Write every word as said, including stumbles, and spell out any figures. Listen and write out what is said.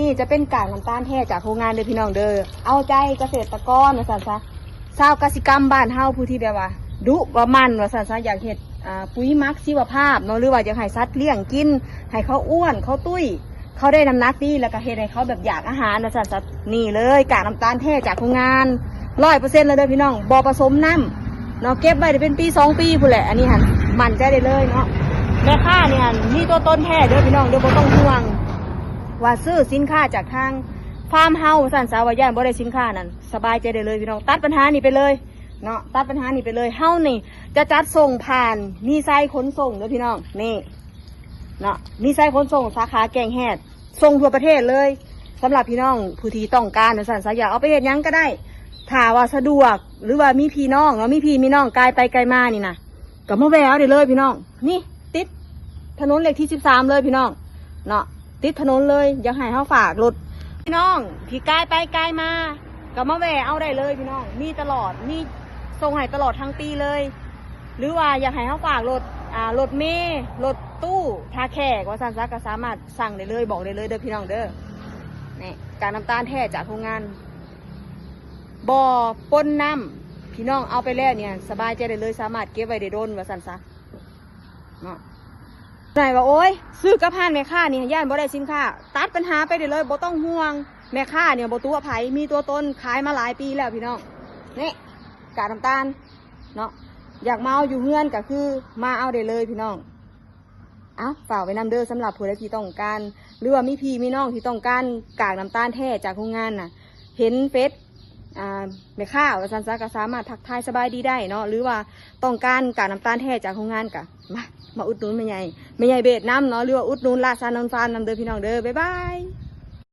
นี่จะเป็นกากน้ำตาลแท้จากโรงงานเด้อพี่น้องเด้อ เอาใจเกษตรกรว่าซั่นซะ ชาวกสิกรรมบ้านเฮาผู้ที่แบบว่า ดุว่ามันว่าซั่นซะ อยากเฮ็ด อ่า ปุ๋ยหมักชีวภาพเนาะ หรือว่าอยากให้สัตว์เลี้ยงกิน ให้เขาอ้วน เขาตุ้ย เขาได้น้ำหนักดี แล้วก็เฮ็ดให้เขาแบบอยากอาหารว่าซั่นซะ นี่เลย กากน้ำตาลแท้จากโรงงาน ร้อยเปอร์เซ็นต์ แล้วเด้อพี่น้อง บ่ผสมน้ำเนาะ เก็บไว้ได้เป็นปีสองปีพู้นแหละ อันนี้หั่น มั่นใจได้เลยเนาะ แม่ค้านี่หั่น มีตัวตนแท้เด้อพี่น้องเด้อ บ่ต้องห่วง ว่าซื้อสินค้าจากทางฟาร์มเฮาว่าซั่นซะ ว่าย่านบ่ได้สินค้านั่น สบายใจได้เลยพี่น้อง ตัดปัญหานี้ไปเลยเนาะ ตัดปัญหานี้ไปเลย เฮานี่จะจัดส่งผ่าน มีไซขนส่งเด้อพี่น้อง นี่เนาะ มีไซขนส่งสาขาแก่งแฮด ส่งทั่วประเทศเลย สำหรับพี่น้องผู้ที่ต้องการว่าซั่นซะ อยากเอาไปเฮ็ดหยังก็ได้ ถ้าว่าสะดวก หรือว่ามีพี่น้องเนาะ มีพี่มีน้องกายไปกายมานี่นะ ก็มาแวะเอาได้เลยพี่น้อง นี่ติดถนนเลขที่สิบสามเลยพี่น้อง เนาะ ติดถนนเลย อยากให้เฮาฝากรถ พี่น้องที่กายไปกายมา ก็มาแวะเอาได้เลยพี่น้อง มีตลอด มีส่งให้ตลอดทั้งปีเลย หรือว่าอยากให้เฮาฝากรถ อ่า รถเมล์ รถตู้ ท่าแขกว่าซั่นซะ ก็สามารถสั่งได้เลย บอกได้เลยเด้อพี่น้องเด้อ นี่ กากน้ำตาลแท้จากโรงงาน บ่ปนน้ำ พี่น้องเอาไปแล้วเนี่ย สบายใจได้เลย สามารถเก็บไว้ได้โดนว่าซั่นซะ เนาะ ไหนว่า โอ๊ย ซื้อกับร้านแม่ค้านี่ ย่านบ่ได้สินค้า ตัดปัญหาไปได้เลย บ่ต้องห่วง แม่ค้าเนี่ยบ่ตั๋วไผ มีตัวตน ขายมาหลายปีแล้วพี่น้อง นี่ กากน้ำตาล เนาะ อยากมาเอาอยู่เฮือนก็คือมาเอาได้เลยพี่น้อง เอ้า ฝากไว้นำเด้อ สำหรับผู้ใดที่ต้องการ หรือว่ามีพี่มีน้องที่ต้องการกากน้ำตาลแท้จากโรงงานน่ะ เห็นเฟซ อ่า แม่ค้าว่าซั่นซะ ก็สามารถทักทายสบายดีได้เนาะ หรือว่าต้องการกากน้ำตาลแท้จากโรงงานก็มา มาอุดหนุนแม่ใหญ่ แม่ใหญ่เบสนำเนาะ หรือว่าอุดหนุนร้านซานนท์ฟาร์มนำเด้อพี่น้องเด้อ บ๊ายบาย